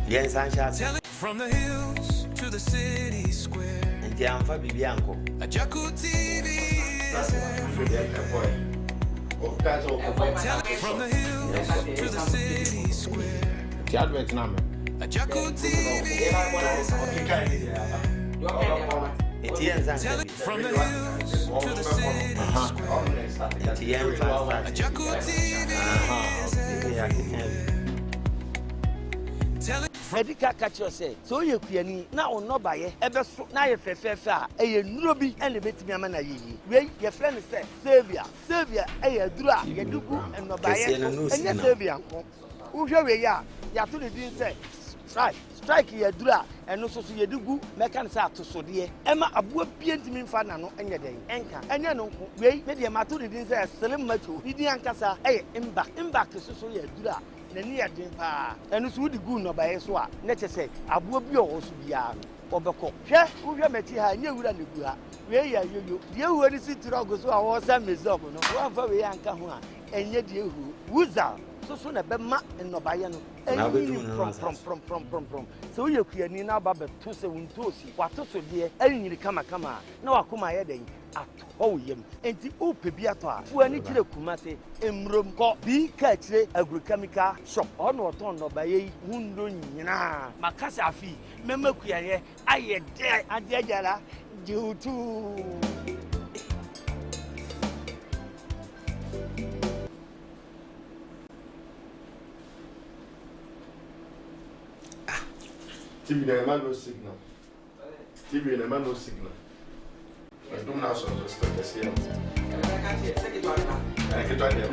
Yɛnsan nhyɛ ase. From the hills to the city square. Nti amfa biribi ankɔ. Ajaku TV is everywhere. From the hills to the city square. Ti advert na me. Ajaku TV is everywhere. Nti yɛnsan nka bi. From the hills to the city square. Nti yɛmfa start. Ajaku TV is Ebi akeka bi. Tell Madi kan aka kyerɛ wo sɛ, sɛ woyɛ kuani na wo nnɔbaeɛ bɛso na ayɛ fɛfɛɛfɛ a, ɛyɛ nnuro bi na ɛbɛtumi ama no ayɛ yie. Wei, yɛfrɛ no sɛ Savia. Savia yɛ aduro a yɛde gu nnɔbaeɛ Kɛseɛ no so. no Ɛnyɛ signal. Savia nko. Wohwɛ wei a, yɛato ne din sɛ Strike. Strike yɛ aduro a ɛno nso so yɛde gu, mɛka no sɛ atosodeɛ. Ɛma aboa biara ntumi mfa n'ano nyɛ dɛn? Nka. Ɛnyɛ ɛno nko. Wei, me deɛ mato ne din sɛ Slim Macho. Ne din ankasa yɛ Mbak. Mbak nso so yɛ aduro a N'ani yɛ den paa. Ɛno nso wode gu nnɔbaeɛ so a, na kyerɛ sɛ aboa bi a ɔwɔ so biara no, ɔbɛkɔ. Hwɛ, wohwɛ m'akyi ha a, ɛnyɛ wura na ɛgu ha. Wei yɛ ayoyo. Deɛ ɛhuo no si trɔk so a wɔresa Misraim no, woamfa wei anka ho a, ɛnyɛ deɛ ɛhuo. Wuzal nso so na ɛbɛma nnɔbaeɛ no Na anyini wobɛdum no no asase. prɔmprɔmprɔmprɔmprɔm. Sɛ woyɛ kuani na woba bɛto sɛ wo ntoosi, w'atosodeɛ anyini kamakama a, na w'akoma ayɛ dɛn? Atɔ wo yam. Enti wopɛ bi atɔ a, fo ani kyerɛ Kumase Mmurom. Kɔ Bii Kaakyire Agrochemical Shop, ɛhɔ na wɔtɔn nnɔbaeɛ yi ho nnuro nyinaa. Maka sɛ afe yi, mɛma kuayɛ ayɛ dɛ. Adeɛ gyara gye wo too. TV na ɛma no signal. TV na ɛma no signal. Ɛdum na asɔ nso still kɛseɛ no. Ɛketewa deɛ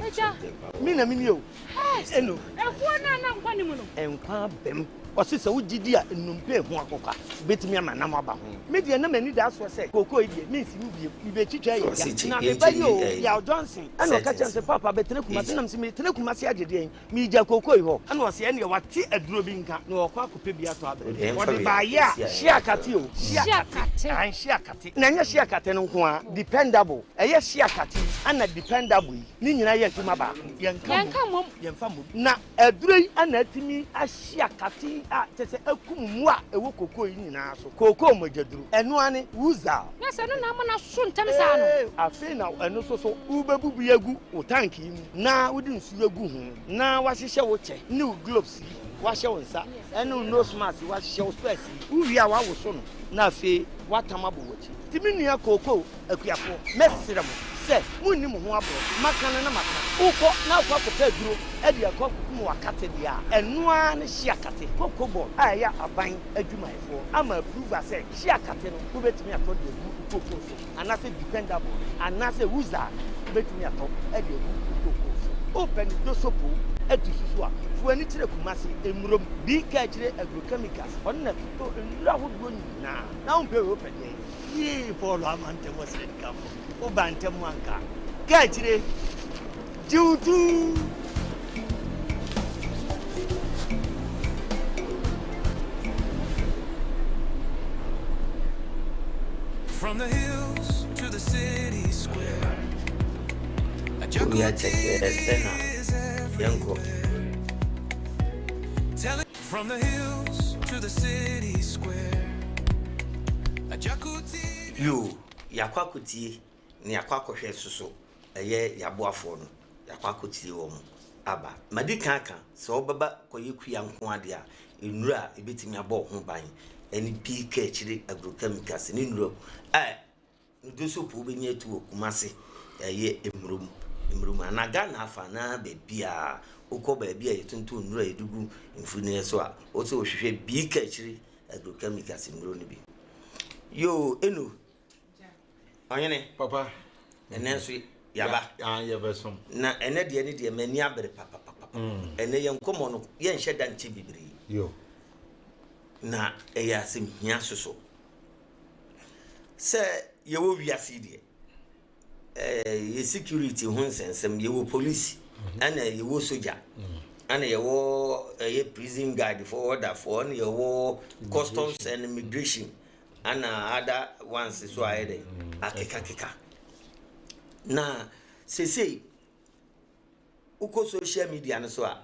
Agya. Me na menie o. Eno. Afuo no a na nkwa nni mu no. Nkwa aba mu. Ɔse sɛ wogye di a nnompe ho akokwa bɛtumi ama nam aba ho. Me deɛ na m'ani da soɔ sɛ kookoo yi deɛ mensi mu bio, mebɛtwitwa ayɛ gya. Na me ba yi o, Yaw Johnson, ɛna ɔka kyerɛɛ me sɛ Paapa bɛtena Kumasi. Ɛna mese meretena Kumasi agye deɛn? Meregya kookoo yi hɔ. Ɛna ɔse ɛneɛ wate aduro bi nka na ɔrekɔ akɔpɛ bi atɔ abrɛ me. Ɔde baeɛ a, hyia kate o, hyia kate, ae hyia kate. Na ɛnyɛ hyia kate no nko ara, dependable, ɛyɛ hyia kate yi ɛna dependable yi, ne nyinaa yɛ adwuma baako, yɛnka mmom, yɛmfa mmom. Na aduro yi na atumi ahyia kate yi a kyerɛ sɛ akum mmoa a ɛwɔ kookoo yi nyinaa so, kookoo mogyaduro, ɛno ara ne Wuzal. Na sɛ ɛno na ama no aso ntɛm saa no. Ee, afei na ɛno nso so wobɛbubu agu wo tank yi mu na wode nsuo agu ho na woahyehyɛ wo kyɛ ne wo gloves yi, woahyɛ wo nsa ne wo nose mask yi, woahyehyɛ wo specs yi. Wowie a woawoso no na afei woatam abɔ w'akyi. Nti me nua kookoo akuafoɔ, mɛsrɛ mo sɛ monni mo ho aborɔ. Maka no na maka. Wokɔ na wokɔ akɔpɛ aduro de akɔ akɔkum w'akate deɛ a, ɛno ara ne hye akate. Cocoa Board a ɛyɛ aban adwumayɛfoɔ ama approval sɛ hye akate no wobɛtumi atɔ de agu wo kookoo so anaasɛ dependable no anaasɛ Wuzar no wobɛtumi atɔ de agu wo kookoo so. Wopɛ no dosopo atu so so a, fa w'ani kyerɛ Kumasi, Mmurom, Bii Kaakyire Agrochemicals, ɔno na ɛtotɔ nnuro ahodoɔ nyinaa. Na wompɛ wei wopɛ deɛn? Yee Paul ama ntɛm ɔsrɛ dikanfo woba ntɛm anka ka akyire gye wo tuu. From the hills to the city square. Obi akyɛke ɛsɛ na yɛnkɔ. From the hills to the city square. Ajaku TV. Yoo, yɛakɔ akɔtie na yɛakɔ akɔhwɛ nso so ɛyɛ yɛaboafoɔ no, yɛakɔ akɔtie wɔn aba. Madi kan aka sɛ wobɛba kɔyɛ kua nko ara deɛ a, nnuro a ɛbɛtumi abɔ wo ho ban ne pii ka akyire agrochemicals ne nnuro a Nudwo soap wobɛnya atu wɔ Kumasi ɛyɛ Mmurom Mmurom anaa Ghana afa anaa baabiara wokɔ baabi a yɛtontɔn nnuro a yɛde gu mfuniɛ so a wo sɛ wohwehwɛ bii ka akyiri agrochemicals nnuro no bi. Yoo Eno ɔhene Papa. ɛnɛ nso yaba Ya yɛbɛsom. na ɛnɛ deɛ ne deɛ m'ani abere papapapa ɛnɛ yɛn nkɔmmɔ no yɛnhyɛ da nkyɛ bebree Yo. na ɛyɛ asɛm hia soso. Sɛ yɛwɔ wiase yi deɛ, ɛɛ yɛ security ho nsɛnsɛm, yɛwɔ police, ɛna yɛwɔ sogya, ɛna yɛwɔ ɛyɛ prison guard foɔ, order foɔ, ɛna yɛwɔ customs and immigration, ɛna other ones so ayɛ dɛ akekakeka. Na. Seesei wokɔ social media no so a,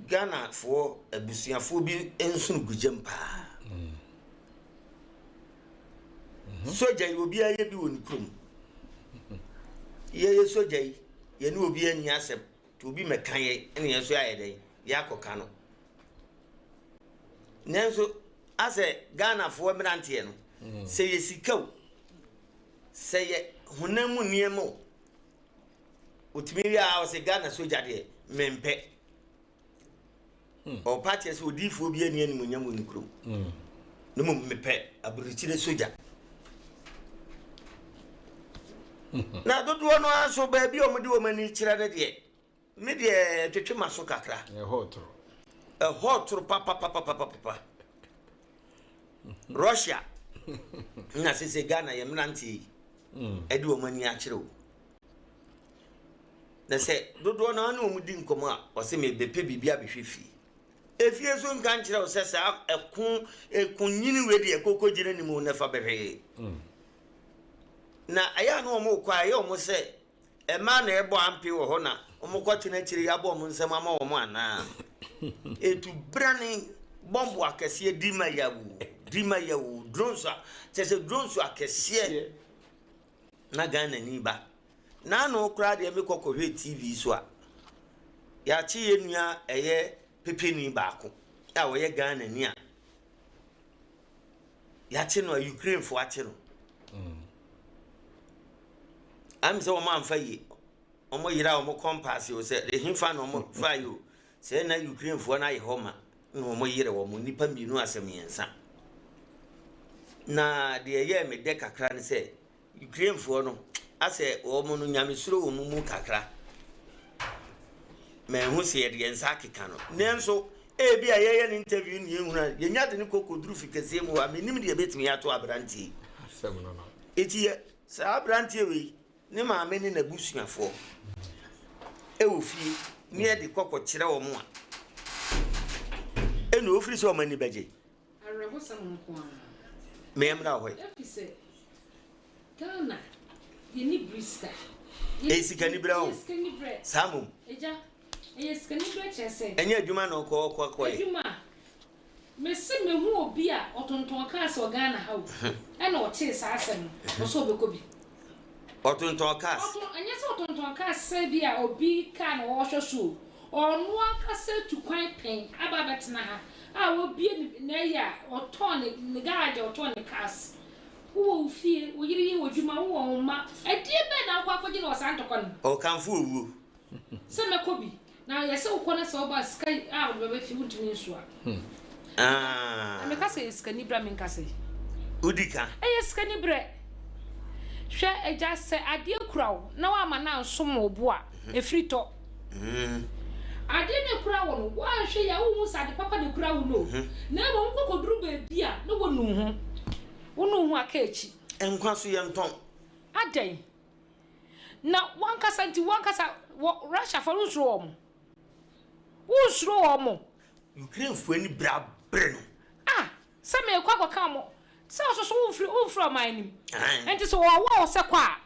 Ghanafoɔ abusuafoɔ bi nsono gu gyam paa. Sogya yi obiara yɛ bi wɔ ne kurom. Yɛyɛ sogya yi, yɛne obiara nni asɛm. Nti obi mmɛka yɛn ɛna yɛn nso yɛayɛ dɛn? Yɛakɔka no. Nanso asɛ Ghanafoɔ mmeranteɛ no, sɛ yɛ sika o, sɛ yɛ honam mu nneɛma o, otumi wie a ɔsɛ Ghana sogya deɛ mempɛ. Ɔpa kyerɛ sɛ odiifoɔ bi ani animuonyam wɔ ne kurom. Na mmom mepɛ aburukyire sogya. Na dodoɔ no ara nso baabi a wɔde wɔn ani kyerɛ no deɛ, me deɛ ɛtwetwe m'aso kakra. Ɛhɔ toro. Ɛhɔ toro papapapapapa. Russia na sese Ghana yɛ mmeranteɛ yi ɛde wɔn ani akyerɛ o. Na sɛ dodoɔ no ara ne wɔn di nkɔmmɔ a, ɔsɛ mebɛpɛ biribi abɛhwɛ fie. Efie nso nka nkyerɛ wo sɛ saa ɛko ɛko nyini wei deɛ koko gyina ne mu na fa bɛhwɛ. Na ɛyɛ a na wɔn rekɔ a ɛyɛ wɔn sɛ mmaa na ɛbɔ ampe wɔ hɔ na wɔn kɔ tena akyire yi abɔ wɔn nsam ama wɔn anaa. Etu brane bɔmbo akɛseɛ di ma yawu di ma yawu drones a kyerɛ sɛ drones akɛseɛ na Ghana ni ba. N'ano koraa deɛ mekɔ kɔhwɛ TV so a yɛakye yɛn nua ɛyɛ pepeni baako a ɔyɛ Ghana ni a yɛakye no a Ukrainefoɔ akye no. Am sɛ wɔn amfa yie, wɔn yera wɔn kɔmpaase o sɛ ɛhefa na wɔn fa yi o sɛ na Ukrainefoɔ no ayɛ hɔ ma na wɔn yere wɔn nnipa mmienu asɛ mmiɛnsa. Na deɛ ɛyɛɛ me dɛ kakra ne sɛ Ukrainefoɔ no, asɛ wɔn no nyamesuro wɔ wɔn mu kakra. Manhu sɛ yɛde yɛn nsa akeka no. Nanso, ebi a yɛyɛ no interview ne yɛhunu a, yɛnya de no kɔ kɔduru fi kɛseɛ mu hɔ a, mennim deɛ ɛbɛtumi ato aberanteɛ yi. Asɛm no no. Enti yɛ saa aberanteɛ wei, ne maame ne n'abusuafoɔ wɔ fie ne yɛde kɔ kɔkyerɛ wɔn a, ɛnna wɔfiri sɛ wɔn ani bɛgye. Awerɛhosɛm nko ara. Me mmra hɔ yi. Efisɛ Ghana yɛni bere sika. Ɛyɛ sikaniberɛ o. Ɛyɛ sikaniberɛ. Saa mmom. Agya, ɛyɛ sikaniberɛ kyerɛ sɛ. Ɛnyɛ adwuma na ɔkɔ ɔkɔ akɔyɛ. Adwuma. Mese mehu obi a ɔtontɔn cars wɔ Ghana ha o, ɛna ɔtee saa asɛm no, ɔsɛ ɔbɛkɔ bi. Ɔtontɔn cars. Ɔtɔn, ɛnyɛ sɛ ɔtontɔn cars sɛ bi a obi car na ɔrehwɛ so o. Ɔno ankasa atu kwan pɛn aba abɛtena ha a wabue ne n'ayi a ɔtɔn ne ne garage a ɔtɔn ne cars. Wowɔ wo fie, wo yere yɛ w'adwuma, wowɔ wo mma, ɛdeɛ bɛn na wokɔ akɔgye no wɔ saa ntɔkwa no mu? Ɔkamfo owuo. Sɛ mɛkɔ bi. Na yɛ sɛ wokɔ na sɛ woba a sika a wode bɛba fie wontumi nsoa. Na meka sɛ ɛyɛ sikaniberɛ a menka sɛ. Wodi ka. Ɛyɛ sikaniberɛ. Hwɛ agya sɛ adeɛ kura wo na woamma no ansom wo bo a, ɛfiri tɔ. Adeɛ no ɛkura wo no, woanhwɛ yie a wonhu sɛ ade papa na ɛkura wo no o. Na mmom wokɔ kɔduru baabi a na woanu wo ho. Wonu wo ho a ka akyi. Nkwa so yɛntɔn. Adɛn? Na wankasa nti wankasa wɔ Russia fo wonsuro wɔn? Wonsuro wɔn? Ukraine fo ani bere abere no. Ah, sɛ meekɔ akɔka wɔn sɛ ɔso so womfiri womfiri ɔman no mu. Nti sɛ wɔwɔ wo sɛ kɔ a,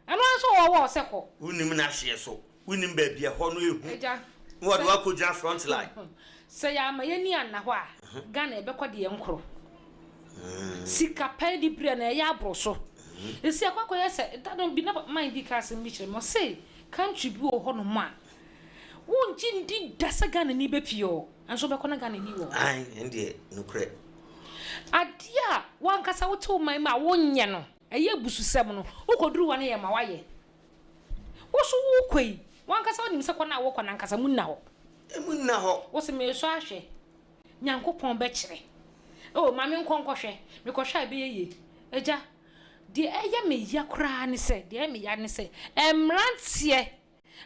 ɛno ara nso wɔwɔ wo sɛ kɔ. Wonnim n'ahyeɛ so, wonnim baabi ɛhɔ no ehu. Agya, Na wɔde wo akɔgyina front line. Sɛ yɛama yɛn ani anna hɔ a, Ghana yɛbɛkɔ deɛ nkoro. Sika pa adi berɛ no ɛyɛ aboro so. Ɛsi akɔ akɔyɛ sɛ, da no bi na man bi ka asɛm bi kyerɛ me, ɔse country bi wɔ hɔ nom a, wongye ndi da sɛ Ghanani bɛpie hɔ, nso wobɛkɔ na Ghanani wɔ hɔ. Ae, ɛndeɛ nokorɛ. Adeɛ a w'ankasa wote wo man mu a wonyɛ no, ɛyɛ abususɛm no, wokɔduru hɔ no yɛ ma woayɛ. Wo nso worekɔ yi, w'ankasa wonim sɛ kɔ no a worekɔ no ankasa mu nna hɔ. Emu nna hɔ. Wose meresɔ ahwɛ, Nyankopɔn bɛkyerɛ. Oh, ma menkɔ nkɔhwɛ, mekɔhwɛ a ɛbɛyɛ yie. Agya, deɛ ɛyɛ me ya koraa ne sɛ, deɛ ɛyɛ me ya ne sɛ, mmeranteɛ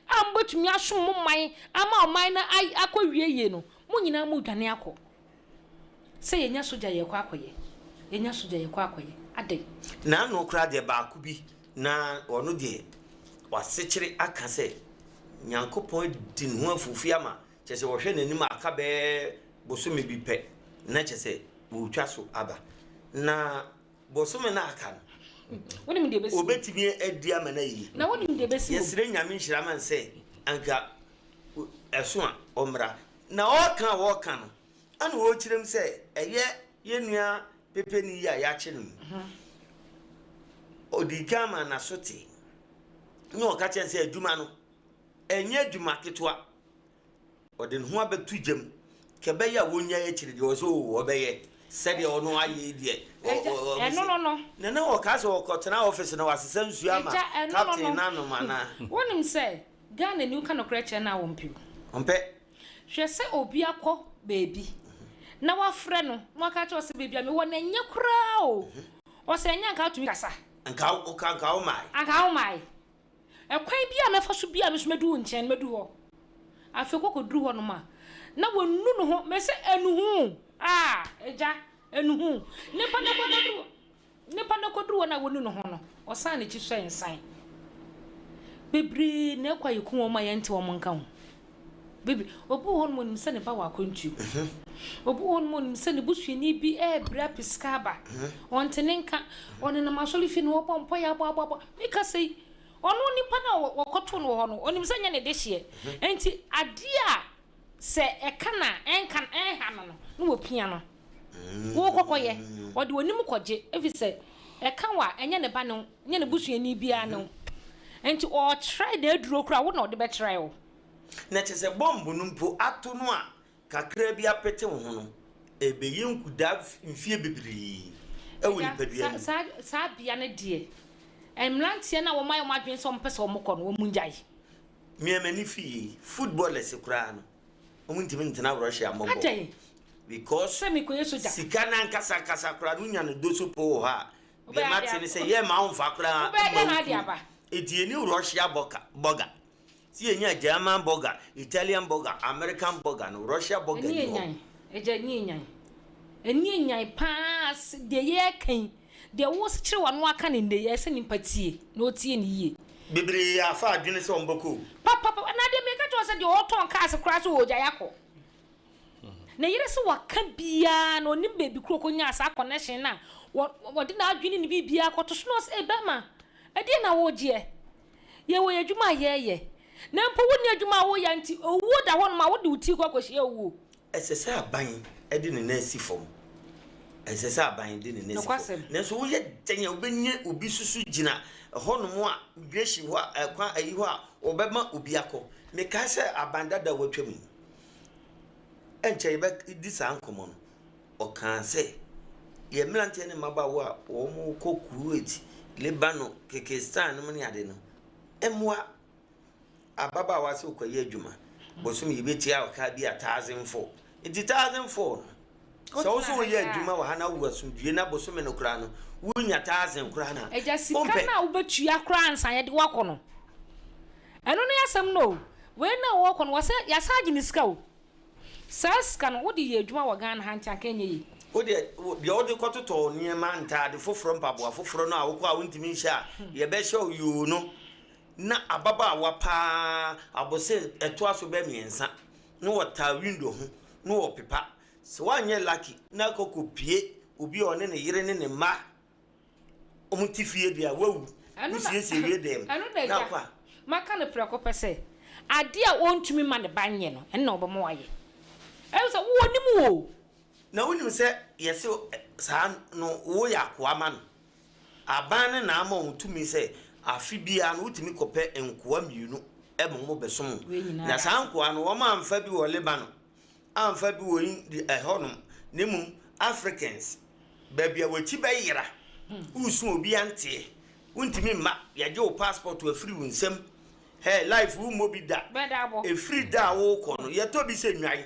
a mobɛtumi asom mo man ama ɔman no akɔwie yie no, mo nyinaa moredwane akɔ. Sɛ yɛnya sogya yɛrekɔ akɔyɛ, yɛnya sogya yɛrekɔ akɔyɛ, adɛn? N'ano koraa deɛ baako bi na ɔno deɛ wasekyere aka sɛ Nyankopɔn adi ne ho afufi ama kyerɛ sɛ wɔhwɛ n'anim a aka bɛyɛ bosome bi pɛ na kyerɛ sɛ wɔretwa so aba. Na bosome no a aka no. Wonim deɛ ɛbɛsi wɔ mu. Ɔbɛtumi adi ama no ayie. Na wonim deɛ ɛbɛsi wɔ mu. Yɛsrɛ Nyame nhyira ma no sɛ anka ɛso a ɔmmra. Na ɔreka a ɔreka no, ɛna ɔrekyerɛ mu sɛ ɛyɛ yɛn nua pepeni yi a yɛakye no yi, ɔdii kan maa n'aso tee, na ɔka kyerɛ no sɛ adwuma no, ɛnyɛ adwuma ketewa. Ɔde ne ho abɛto gya mu, ka ɛbɛyɛ a wɔnnyae akyiri deɛ, ɔsɛ oo ɔbɛyɛ sɛdeɛ ɔno ayɛ yi deɛ. Ɛno no no. Na na ɔka sɛ ɔkɔtena ɔfese na wasesa nsuo ama captain no anom anaa? Wonim sɛ Ghanani woka nokorɛ kyerɛ no a ɔmpɛ o. Ɔmpɛ. Hwɛ sɛ obi akɔ baabi na wafrɛ no na waka akyerɛ wo sɛ baabi a mewɔ no ɛnyɛ koraa o. Ɔsɛ ɛnyɛ anka wotumi kasa. Anka wo anka wo mae. Anka wo mae. Ɛkwan bi a mɛfa so bi a me nso mɛdu wo nkyɛn no mɛdu hɔ. Afei kɔ kɔduru hɔnom a na wanu ne ho mese anuhu ah agya anuhu nipa no kɔ kɔduru Nipa no kɔduru hɔ no a wɔnu ne ho no, ɔsan n'akyi sɔe nsan. Bebree na ɛkɔ a yɛku wɔn a yɛnte wɔn nka ho. Bebree. Obi wɔ hɔnom onim sɛ ne ba wɔ akwantuo. Obi wɔ hɔnom onim sɛ ne busuani bi ɛrebrɛ apɛ sika aba. Ɔnte ne nka. Ɔnenam asɔrefie na ɔbɔ mpaeɛ abɔ abɔ abɔ. Meka sɛ yi, ɔno nipa no a wɔkɔtoo no wɔ hɔ no, onim sɛ nyɛ ne dehyeɛ. Enti adeɛ a sɛ ɛka no a ɛnka no, ɛnha no no, na wɔpia no. Wokɔ kɔyɛ, ɔde onim kɔgye, efisɛ ɛka wo a, ɛnyɛ ne ba ne wo, ɛnyɛ ne busuani biara ne wo. Enti ɔretrae n'aduro koraa a, wo na ɔde bɛtrae wo. Na kyerɛ sɛ bɔmb no mpo ato no a kakra bi apete wo ho no, ɛbɛyɛ nkudaa mfeɛ bebree wɔ nipadua no mu. Saa saa bea no deɛ, mmeranteɛ no a wɔayɛ wɔn adwene sɛ wɔpɛ sɛ wɔkɔ no, wɔngyae. Me a m'ani fi yei, footballers koraa no, wɔn ntumi ntena Russia mmɔ bɔɔl. Adɛn? Because Sɛ mekɔyɛ sogya. sika no ankasa ankasa koraa no wonya no doso po wɔ hɔ a, deɛ Wobɛyɛ mate ade ne sɛ aba. yɛ ma womfa koraa Wobɛyɛ mma dɛn wo na ade kurom. aba? Enti yɛnni Russia bɔga, bɔga. Sɛ yɛnya German bɔga, Italian bɔga, American bɔga no, Russia bɔga Ani nni hɔ. enyan, agya ani enyan. Ani enyan paa se deɛ yɛreka yi, Deɛ worekyerɛ w'ano aka no nnɛ yi, ɛyɛ sɛ nipa tie, na ɔtie no yie. Bebree afa adwene sɛ wɔbɛkɔ o. Papapapa, na deɛ meka kyerɛ wo sɛ deɛ ɔtɔn cars koraa sɛ ɔregyae akɔ. Ne yere sɛ waka biara na ɔnim baabi koro ɔkɔnyaa saa connection no a wɔde n'adwene ne biribiara kɔto so na ɔsɛ ee bɛrima, ɛdeɛn na woregyeɛ? Yɛwɔ yɛn adwuma a yɛreyɛ. Na mpo wonni adwuma a woyɛ nti owuo da hɔnom a wode wo ti kɔ akɔhyia owuo. Ɛsɛ sɛ aban de ne nan si fam. Ɛsɛ sɛ aban de ne nan si fam. Nokwasɛm. Nanso woyɛ dɛn a wobɛnya obi susu gyina hɔnom a migration hɔ a ɛkwan ayi hɔ a wɔbɛma obi akɔ. Mekae sɛ aban dada a watwam yi, ɛnkyɛ yɛbɛdi saa nkɔmmɔ no, ɔkaa sɛ yɛn mmeranteɛ ne mmabaawa a wɔkɔ Kuwait, Lebanon, Kyrgyzstan nom ne ade no, mmoa Ababaawa sɛ ɔkɔyɛ adwuma bosome yɛbɛtua wo ka bi a 1004 nti 1004 no sɛ wo sɛ woyɛ adwuma wɔ ha na wowɔ asomdwie na bosome no koraa no wonya 1000 koraa na Agya sika no a wobɛtua koraa ansa yɛde wo akɔ no ɛno ne asɛm no o wei no a wɔkɔ no wɔsɛ yɛasan agye ne sika o saa sika no wode yɛ adwuma wɔ Ghana ha nti anka ɛnyɛ yie. Wo deɛ deɛ wode kɔtotɔ nneɛma ntaade foforɔ mpaboa foforɔ no a wokɔ a wontumi nhyɛ a yɛbɛhyɛ wo yoo no Na ababaawa paa, abose ɛtoa so bɛ miɛnsa na ɔtaa window ho na ɔpepa. Sɛ woanyɛ lucky na akɔ kɔ pie obi a ɔne ne yere ne ne mma ɔmo te fie deɛ a, wawu. Ɛno Wo na siesie wie dɛm ɛno na na agya akɔ a. maka no prɛko pɛ sɛ adeɛ a ɔntumi mma ne ba nyɛ no ɛno na ɔbɛma wayɛ. Ɛwɔ sɛ wo ɔnim wo o. Na wonim sɛ yɛse saa no woyɛ akoa ma no. Aban no na ama wɔn tumi sɛ afe biara no wotumi kɔpɛ nkoa mmienu ma wɔbɛsom Wei nyinaa Na yɛ saa asɛm. nkoa no, wɔamfa bi wɔ Lebanon, amfa bi wɔ India ɛhɔnom, na mmom Africans, baabi a w'akyi bɛyera, woresu obiara nteɛ, wontumi mma, yɛagye wo passport afiri wo nsam, hey, life wommɔ bi da. Bɛda abɔ. Ɛfiri da a worekɔ no, yɛtɔ bi sɛ nnwan,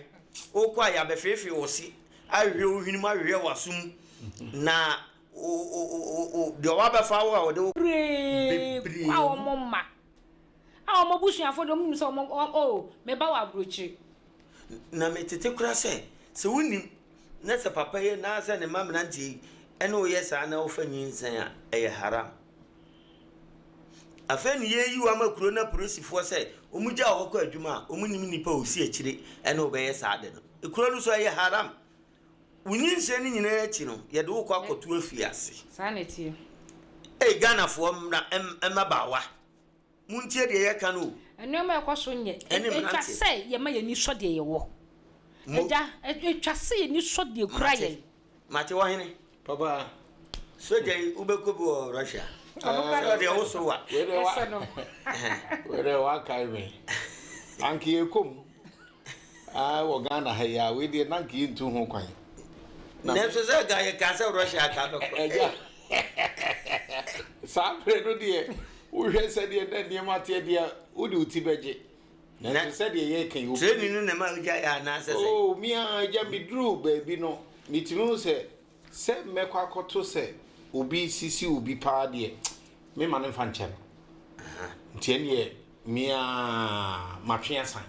wokɔ a yɛabɛfeefee wo se, ahwehwɛ wo hwene mu, ahwehwɛ w'aso mu, na deɛ wabɛfa wo a ɔde wo. Bebree a wɔn mma a wɔn abusuafoɔ deɛ wɔn nim sɛ wɔn o oh, me ba wɔ aburokyire. Na me tete kora sɛ sɛ wonim na sɛ papa yi na sɛ ne mma mmeranteɛ yi ɛne woyɛ saa na wofa nyinsɛn a ɛyɛ haram. Afei ne yɛyi wo ama kuro no apolisifoɔ sɛ wɔn gya wɔ hɔ kɔ adwuma a wɔn nim nipa a ɔsi akyire ɛne wobɛyɛ saa de no. Kuro no so ɛyɛ haram. Wo nyinsɛn no nyinaa akyi no, yɛde wo kɔ akɔto afiase. Saa na ɛteɛ. Ei Ghanafoɔ mmra mmabaawa montie deɛ yɛka no o. Nneɛma a ɛkɔ so nyɛ. Ɛne Ɛtwa mmeranteɛ. sɛ yɛma yɛn ani sɔ deɛ yɛwɔ. Mo. Agya, ɛtwa sɛ yɛn ani sɔ deɛ ɛkura Mate. yɛn. Mate ɔhene. Papa. Sogya yi wobɛkɔ bi wɔ Russia. Sɛ ɔdeɛ wo so wa. Wei deɛ wa wei deɛ wakae me. Anka yɛkɔ mu. Ah, wɔ Ghana ha yi a wei deɛ na anka yɛntu ho kwan. Nanso sɛ nka yɛka sɛ Russia ka bɛkɔ. Ɛgya. Saa berɛ no deɛ wohwɛ sɛdeɛ na nneɛma teɛ deɛ wode wo ti bɛgye. Nanso sɛdeɛ yɛreka yi. Training no na ɛma wogyaeɛ anaasɛ sɛ? Oh, me ara agya meduruu baabi no metumi hu sɛ sɛ mɛkɔ akɔto sɛ obi resisi obi paa deɛ memma no mfa nkyɛ no. Nti ɛnneɛ me ara matwe asan.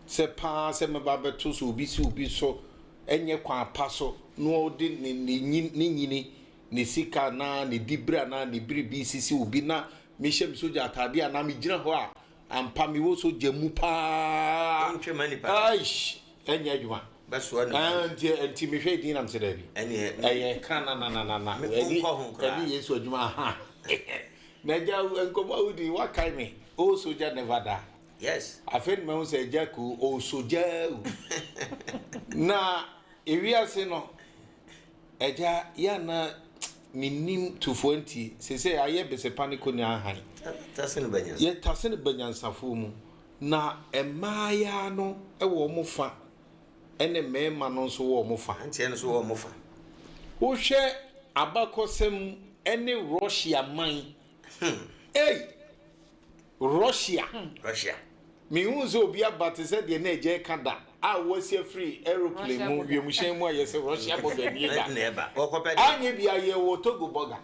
Sɛ paa sɛ mɛba abɛto sɛ obi si obi so ɛnyɛ kwan pa so na ɔde ne ne ne nyini ne sika anaa ne diberɛ anaa ne biribi sisi obi na mehyɛ me sogya ataadeɛ anaa megyina hɔ a ampa mewɔ sogya mu paa. Wontwe ma nipa. Aish, ɛnyɛ adwuma. Bɛsoa no. Ah, nti nti mehwɛ din nam sɛ daabi. Ɛneɛ. Ɛyɛ ka na na na na na. Ɛne nkɔ ho koraa. Ɛne Yesu adwuma aha. Na agya nkɔmɔ a wodi wakae me. O soldier never die. Yes. Afei na mahu sɛ agya ku o soldier. Na ewiase no Agya, yɛ a na mennim tufoɔ nti, seesei ayɛ besepa ne konya ahan. Yɛtase no ba nyansafoɔ. Yɛtase no ba nyansafoɔ mu. Na mmaayaa no wɔ wɔn fa, ɛne mmarima no nso wɔ wɔn fa. Mmeranteɛ no nso wɔ wɔn fa. Wohwɛ abakɔsɛm ne Russia man. Ei! Russia. Russia. Menhuu sɛ obi aba te sɛ deɛ na agya reka da a wɔasi afiri aeroplane mu, wiemhyɛn mu a yɛsɛ Russia bɔga nie da. Na ɛba. Wɔkɔpɛ deɛ. Anyɛ bia yɛwɔ Togo bɔga,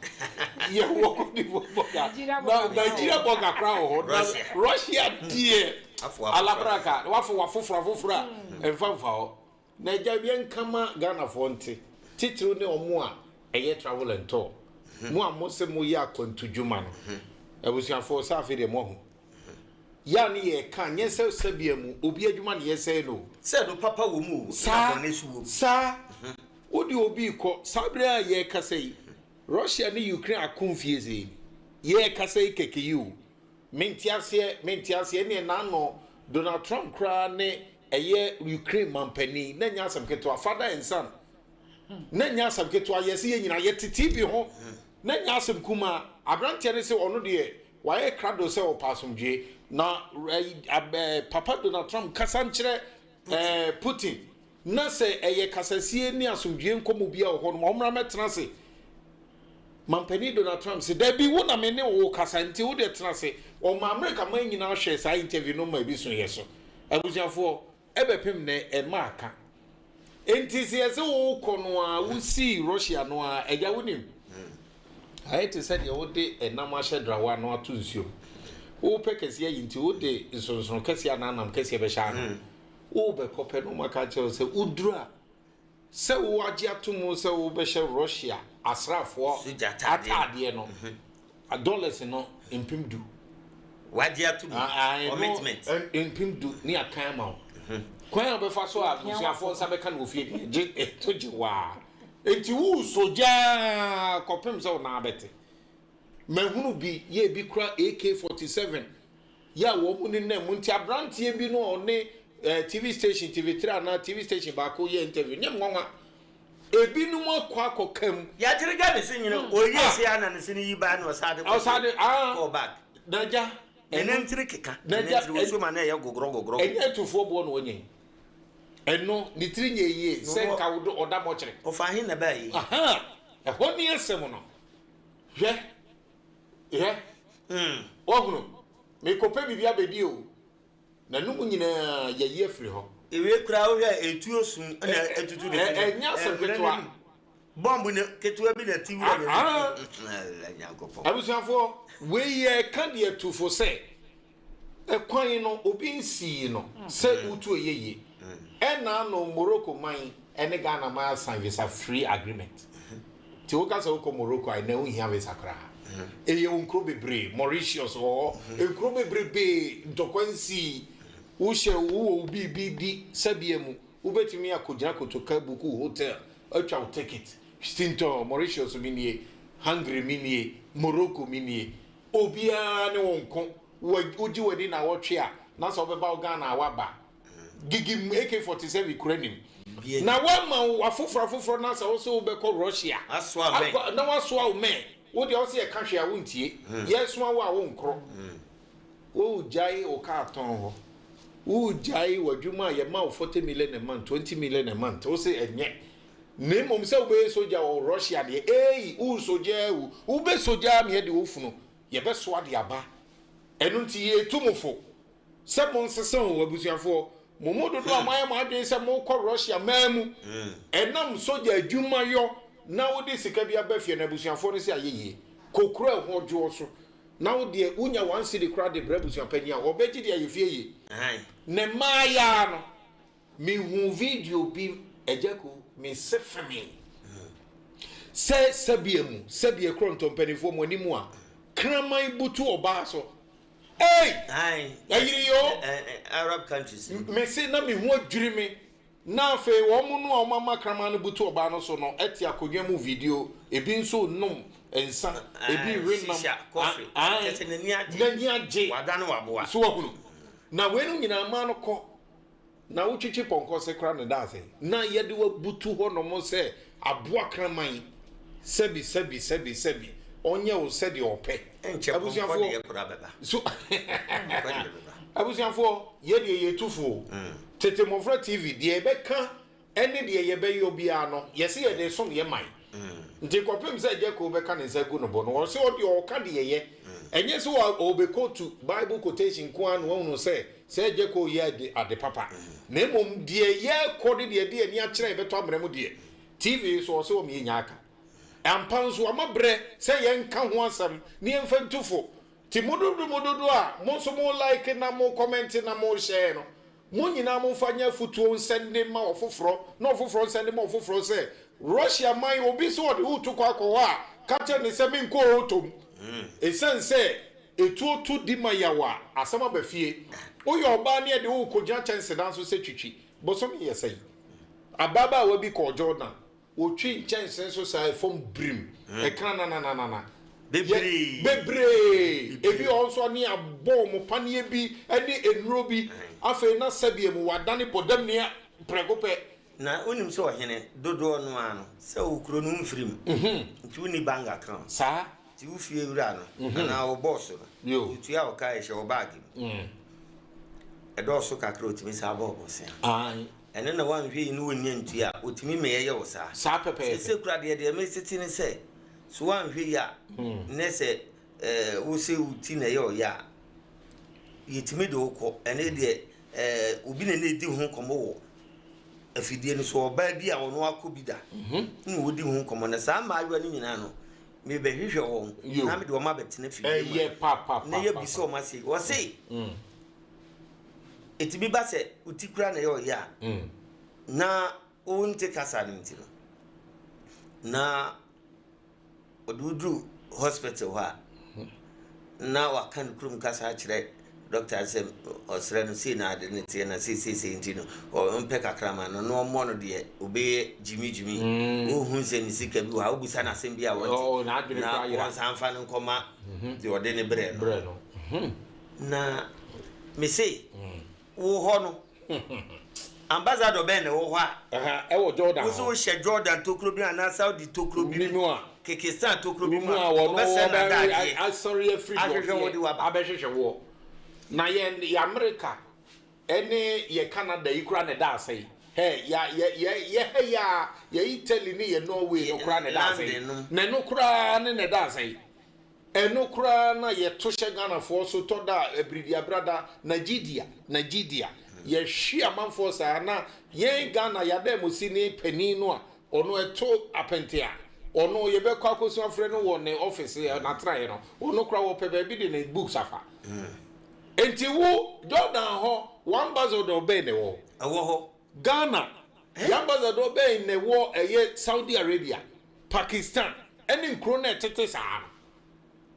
yɛwɔ Cote d'Ivoire bɔga, na Nigeria bɔga koraa wɔ hɔ. Na Russia deɛ alabraka, wafo wafoforo afoforo a ɛmfa mfa hɔ. Na agya yɛnka ma Ghanafoɔ nte, titiriw ne wɔn a ɛyɛ travel and tour, mo a mose moyɛ akwantudwuma no, abusuafoɔ sɛ afei deɛ moahu. Yɛ a ne yɛreka, nyɛ sɛ sɛbea mu obi adwuma na yɛsɛe no o. Sɛ no papa wɔ mu o, na bɔne nso wɔ mu. Saa, wode obi rekɔ, saa bere a yɛrekasa yi, Russia ne Ukraine ako mfie sei ni, yɛrekasa yi kɛkɛ yi o, Mente aseɛ, mente aseɛ, ɛneɛ n'ano Donald Trump koraa ne ɛyɛ Ukraine mampanin, na ɛnyɛ asɛm ketewa, father and son, na ɛnyɛ asɛm ketewa, yɛse yɛn nyinaa yɛte TV ho, na ɛnyɛ asɛm kumaa, aberanteɛ no se ɔno deɛ wayɛ krado sɛ ɔpɛ asomdwoe, na papa Donald Trump kasa nkyerɛ Putin, Na sɛ ɛyɛ kasasie ne asomdwoeɛ nkɔmmɔ bi a wɔ hɔ nom a, wɔmmra mmɛtena ase. Mampanin Donald Trump se, Dabi, wo na me ne wo rekasa, nti wo deɛ tena ase. Ɔmaa Amerika man nyinaa hwɛɛ saa interview no maa ebi soeɛ so. Abusuafoɔ, ɛbɛpem nnɛ, ɛmma aka. Enti sɛ yɛse worekɔ no ara, wosii Russia no ara, agya wonim? Ayɛ te sɛ deɛ wode ɛnam ahyɛ drawa ano ato nsuom. Worepɛ kɛseɛ ayi nti wode nsonsono kɛseɛ anaa nam kɛseɛ bɛhyɛ ano. Worebɛkɔ pɛ na wɔaka akyerɛ wo sɛ woduru a, sɛ woagye ato mu sɛ wobɛhyɛ Russia asraafoɔ ataadeɛ no, dollars no 10,000. Wagye ato mu, commitment. 10,000 ne akan ama wo. Kwan a wobɛfa so a abusuafoɔ nsa bɛka no wɔ fie deɛ, gye ɛto gye wo ara. Enti woresɔ gya ara kɔpem sɛ wo nan bɛte. Mahunu bi, yɛ ebi kura AK-47. Yɛ a wɔn nenam mu nti abranteɛ bi no a ɔne eh, TV station TV3 anaa TV station baako yɛ interview nyɛ nwanwa ebinom akɔ akɔka mu. Yɛakyere gya ne se nyina mm. Ɔyɛ ah. se ana ne se no yi baa na ɔsa de kɔ ah. kɔ back. Nagya ne nantiri keka ne nantiri wɔ so ma na ɛyɛ gogorɔ gogorɔ. Ɛnyɛ atufoɔ boɔ na ɔnyɛ yi ɛno ne tiri nyɛ yie sɛ nka ɔda mɔkyere. Ɔfa he na baa yi. Ɛhɔ ne asɛm no hwɛ. Hwɛ, woahunu, merekɔpɛ biribi abɛdi o, na no mu nyinaa yɛayi afiri hɔ. Ewie koraa wohwɛ a etuo sum na etutu ne ti. Ɛnyɛ asɛm ketewa. Bɔmb ne ketewa bi na ti wura ne Nyankopɔn. Abusuafoɔ, wei yɛreka de atu fo sɛ, ɛkwan no obi nsii no sɛ wotu ɛyɛ yie. Ɛna ano Morocco man ne Ghana man asan visa free agreement. Nti woka sɛ wokɔ Morocco a ɛnɛ wonhia visa koraa. Ɛyɛ wo nkuro bebree, Mauritius wɔ hɔ, nkuro bebrebee ntɔkwa nsii. Wohyɛ wowɔ wo biribi di sɛbea mu, wobɛtumi akɔgyina kotoka buku hotel atwa wo ticket. Sintɔ Mauritius bi nie. Hungary me nie, Morocco me nie. Obiara ne wo nko. Wogye w'ani nnawɔtwe a, na sɛ wobɛba wo Ghana a woaba. Gigim AK-47 kura nim. Na woama wo afoforɔ afoforɔ na sɛ wo se wobɛkɔ Russia akɔ na woasoa wo mɛn. Wo deɛ wo se yɛka hwee a wontie. Yɛsoa wo a wonkorɔ. Woregyae wo kaa tɔn hɔ. Woregyae w'adwuma a yɛma wo 40 million a month, 20 million a month. Wo se ɛnyɛ. Na mmom sɛ wobɛyɛ sogya wɔ Russia deɛ, eei, woresogya awu. Wobɛsogya ama yɛde wo funu, yɛbɛsoa de aba. Ɛno nti yɛretu mo fo sɛ monsesa o, abusuafoɔ. Mo mu dodoɔ a moayɛ mo adwene sɛ morekɔ Russia man mu ɛnam sogya adwumayɔ na wode sika bi aba fie no, abusuafoɔ no se ayɛ yie. Kɔ kuro a ɛhɔ dwoɔ so na wo deɛ wonya one cedi koraa de brɛ abusuapanin a, ɔbɛgye de ayɛ fie yie. Ne mmaayaa no, Mehuu video bi Agya Ku me se femee sɛ sɛbea mu sɛbea korɔntɔ mpaninfoɔ mo anim a kraman butu ɔbaa so ei ayiri yoo Arab countries me se na me ho adwiri me na afei wɔn no a wɔn ama kraman no butu ɔbaa no so no ɛte akonnwa mu video ebi nso nom nsa ebi we nam n'ani agye so wahunu na weinom nyinaa maa no kɔ Na wotwitwi pɔnkɔ se kora ne dadze, na yɛde wo abutu hɔnom sɛ aboa kraman, sɛbi, sɛbi, sɛbi, sɛbi, ɔnyɛ wo sɛdeɛ ɔpɛ. Ɛnkyɛ pɔnkɔ deɛ kora bɛba. So, Pɔnkɔ deɛ bɛba. Abusuafoɔ, yɛ deɛ yɛtu fo o. Tete Mmɔfra TV, deɛ yɛbɛka ne deɛ yɛbɛyɔ biara no, yɛse yɛde resom yɛ man. Nti kɔpem sɛ Gyako bɛka ne nsa agu ne bo no, ɔse ɔdeɛ ɔka deɛ yɛ. Ɛnyɛ sɛ ɔbɛkotu Bible quotation nko ara na wahunu sɛ sɛ Gyako yɛ ade, ade papa. Na mmom deɛ yɛkɔ ne deɛ ɛde ani akyerɛ yɛbɛtɔ amena mu deɛ, TV so ɔse ɔma yɛnya aka. Ampa nso wama berɛ sɛ yɛnka ho asɛm na yɛmfa ntu fo. Nti mo dodo mo dodoɔ a mo nso mo like na mo comment na mo share no, Mo nyinaa momfa nyɛ afotuo nsɛnde mma ɔfoforɔ, na ɔfoforɔ nsɛnde mma ɔfoforɔ sɛ, Russia man, obi sɛ ɔde wo retu kwan akɔ hɔ a, ka kyerɛ no sɛ menkɔ o tom. Ɛsiane sɛ etuo to di ma yaw a, asɛm aba fie. Woyɛ ɔbaa ne yɛde wo rekɔgyina kyɛnsedan so sɛ twitwi. Bosome yɛ sɛn? Ababaawa bi kɔɔ Jordan. Wotwi nkyɛnsee so saa ɛfam birim, ɛka nanananana. Bebree. Bebree. Ebi wɔ hɔ nso a ne abɔ wɔn paneɛ bi ne nnuro bi. Afei na sɛdeɛ mu wadane bɔdamni prɛko pɛ. Na wonim sɛ ɔhene dodoɔ no ara no, sɛ wo kuro no womfiri mu, nti wonni bank account. Saa. Nti wo fie wura no anaa wo boss no, ɔtua wo ka a, ɛhyɛ wo bag mu. Ɛdɔɔso kakra a, ɔtumi san bɔ wo bosea. Aane. Ɛno na woanhwɛ yie na wonnya ntua a, wɔtumi ma yɛyɛ wo saa. Saa pɛpɛɛpɛ. Seesei koraa deɛ, deɛ metete ne sɛ, so woanhwɛ yie a, nnɛ sɛ eh, wose wo ti na ɛyɛ ɔyɛ a, yɛtumi de wo kɔ. Ɛne deɛ eh, obi na ne ɛdi ho nkɔmmɔ wɔ afidie no so, ɔbaa bi a ɔno akɔ bi da, na ɔdi ho nkɔmmɔ. Na saa mmaayewa no nyinaa no, mebɛhwehwɛ wɔn na mede wɔn abɛtena fidie mu a, na yɛbisa wɔn ase. Wɔse, Ɛtumi ba sɛ wo ti koraa na ɛyɛ ɔyɛ a, na wonte kasa no nti no, na ɔde wo duru hospital hɔ a, na waka ne kurom kasa akyerɛ dɔkta sɛ ɔsrɛ no sei na ade no teɛ na sei sei sei nti no ɔmpɛ kakra ma no na ɔmmɔ no deɛ ɔbɛyɛ gyimi gyimi wohu sɛ ne sika bi wɔ ha wobisa no asɛm bi a wɔnte na wɔnsan mfa no nkɔma deɛ ɔde ne brɛ no. Na mese, Wo hɔ no, ambassador bɛn na ɛwɔ hɔ a? Ɛwɔ Jordan hɔ. Wo so wohyɛ Jordan tokuro bi anaa Saudi tokuro bi mu, Kekistan tokuro bi mu a, wɔbɛsɛe n'adagyeɛ asɔre afiri ahwehwɛ wo de wo aba. Abɛhwehwɛ woɔ. Na yɛn yɛ Amerika ɛne yɛ Canada yi koraa na ɛda ase yi. Hɛ, yɛ yɛ yɛ yɛ ha yi a, yɛ Italy ne yɛ Norway no koraa na ɛda ase yi. Na ɛno koraa ne na ɛda ase yi. Ɛno koraa na yɛto hyɛ Ghanafoɔ so tɔ da a abiridiabrada, Nigedia, Nigedia, yɛhwe amanfoɔ saa na yɛn Ghana yɛadanmusi ne panin no a ɔno ɛto apɛnte a ɔno yɛbɛkɔ akɔsu afrɛ no wɔ ne office n'atenaeɛ no ɔno koraa ɔpɛ baabi de ne books afa. Nti wo Jordan hɔ w'ambassador bɛn na ɛwɔ hɔ? Ɛwɔ hɔ. Ghana y'ambassador bɛn na ɛwɔ ɛyɛ Saudi Arabia? Pakistan ne nkuro no a ɛtete saa no.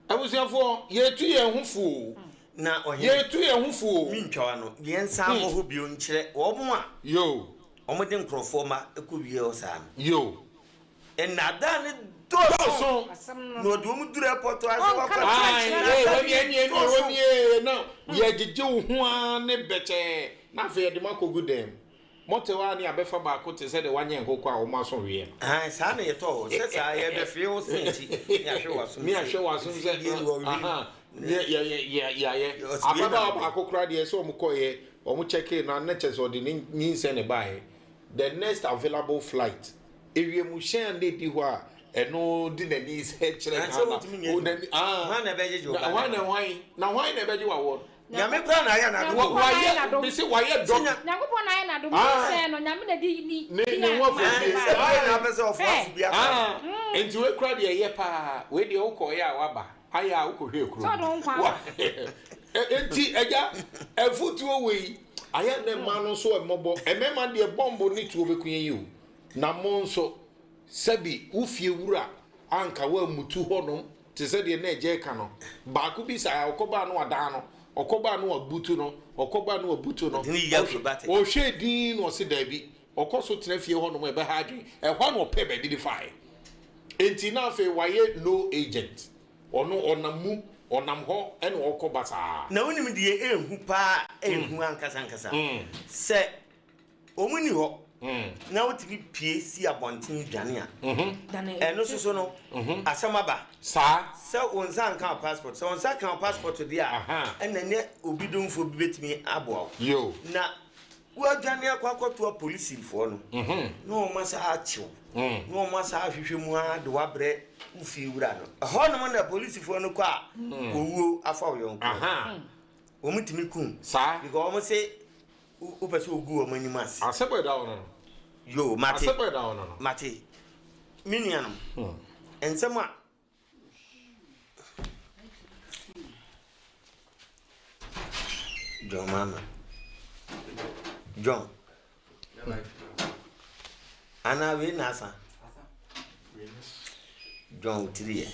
Abusuafoɔ, yɛretu yɛn ho fo o. Na ɔhene, Yɛretu yɛn ho fo o. Mentwa w'ano, yɛnsan mmɔ hɔ bio nkyerɛ wɔn a Yoo. wɔde nkurɔfoɔ mma kɔ wie hɔ saa no. Yoo. Nnaadaa no Dɔɔso. Asɛm no. Na ɔde wɔn duru airport a sɛ Ɔnka wakɔ. no Ae, kyerɛ ee, kyerɛ. wɔn yɛ nie, Dɔɔso. wɔn nie, na yɛgyegye wo ho ara ne bɛkyɛɛ, na afei yɛde mo akɔgu dan mu. Mote hɔ a ne abɛfa baako te sɛ deɛ wanyɛ nkokɔ a wɔn aso weɛ no. Ae, saa na yɛtɔ hɔ sɛ saa yɛbɛfee wo se akyi ne ahwɛ w'asom Ne ahwɛ w'asom sɛ mfidie ne wɔwe. aha, ne yɛ yɛ yɛ yɛayɛ. Ɔsi wei na Ababaawa mepɛ. baako koraa deɛ sɛ wɔn kɔeɛ, wɔn kyɛkee no a na kyerɛ sɛ ɔde ne nyinsɛn na ɛbaeɛ. The next available flight, ewiemhyɛn a na edi hɔ a ɛno de n'ani sɛ kyerɛ Na sɛ Ghana. wotumi nyɛ O, adwuma. n'ani- ah. Hwan na ɛbɛgyegye wo Na ba hwan no? na hwan na hwan na ɛbɛgye w'awoɔ no? Nyame koraa na ayɛ n'adom Wa- o. Nyankopɔn na ayɛ Wayɛ n'adom. mese wayɛ dɔ. Nyankopɔn na ayɛ n'adom. Ah. Nyinsɛn no, Nyame na di ni Ne- di ne a- ho afɔdie. ma- Sɛ ma- hwan na apɛ sɛ ɔfoa so bi aka? Ah, nti wei kora deɛ ɛyɛ paa wei deɛ wokɔɔyɛ a waba ayɛ a wokɔhwɛ kuro Sɛ ɔde wo nkwa aba. nti agya afotuo wei ayɛ ne mma no nso ɛmmɔbɔ mmarima deɛ bɔmbo ne tuo bɛku yɛn yi o na mo nso sɛbi wo fie wura anka woammutu hɔnom te sɛ deɛ na agya ka no baako bi saa ɔkɔbaa no wadan no ɔkɔbaa no wabutu no ɔkɔbaa no wabutu no Ɔde ne yi acrobatic. ɔhwɛ din na ɔse daabi ɔkɔ so tena fie hɔnom ɛbɛha adwene ɛhɔ na ɔpɛ baabi de fae nti na afei wayɛ no agent ɔno ɔnam mu ɔnam hɔ ɛna ɔkɔ basaa Na wonim deɛ ɛnhu paa ɛnhu ankasa ankasa sɛ ɔmu ni hɔ na wotumi pie si abɔnten dwane a Dane- ɛno soso no asɛm aba saa sɛ wo nsa nka wo passport sɛ wo nsa ka wo passport deɛ a Aha. ɛna ne obi domfoɔ bi bɛtumi aboa wo yo na woadwane akɔ akɔtoa polisifoɔ no na ɔma sa akyew na ɔma sa ahwehwɛ mu a de wabrɛ wo fie wura no ɛhɔ nom na polisifoɔ no kɔ a owuo afa wo yɔnko aha wɔn tumi kum saa because wɔn se wopɛ sɛ ogu wɔn anim ase asɛm a ɛda hɔ no no yo mate asɛm a ɛda hɔ no no mate me nuanom nsɛm a John mama John anaa wei na asa John wo tiri yɛ.